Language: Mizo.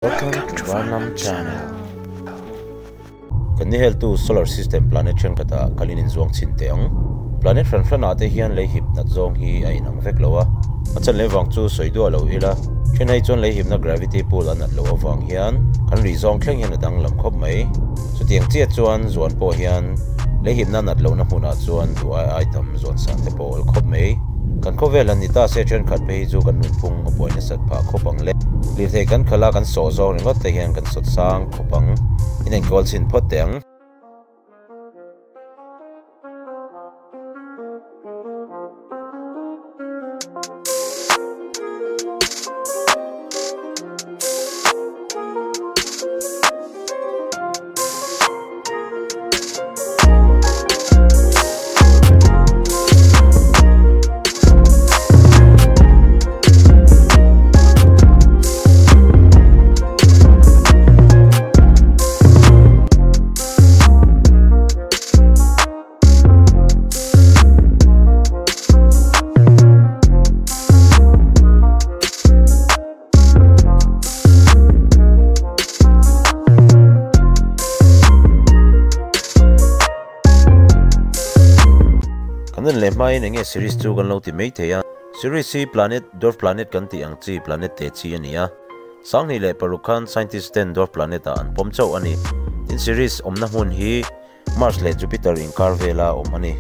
Welcome to Varnam Channel. Kan ni heltu solar system planet thenkhatah kalin inzuang chhin teh ang. Planet hran hranah te hian lei hip nat zawng hi a inang vek lo a. A chan leh vang chu sawi duah lo ila, then hei chuan lei hipna gravity pull a nat loh avang hian kan ri zawng thleng hian a danglam khawp mai. Chutiang chiah chuan zuan pawh hian lei hipna nat lohna hmunah chuan duh ai ai tam zuan san te pawh a awl khawp mai. Kan khawvel han ni ta se thenkhat phei hi chu kan nunphung a buai nasat phah khawp ang le. Lirthei kan khalh a, kan sawh zawng ringawt te hian kan sawt sang khawp ang. Inenkawl chhin phawt teh ang. Kan en leh hmain enge Ceres chu kan lo ti mai thei a. Ceres hi planet, dwarf planet kan tih ang chi planet te chi a ni a. 2006 khan scientist ten dwarf planet ah an pawm chauh a ni. Tin Ceres awmna hmun hi Mars leh Jupiter inkar vela awm a ni.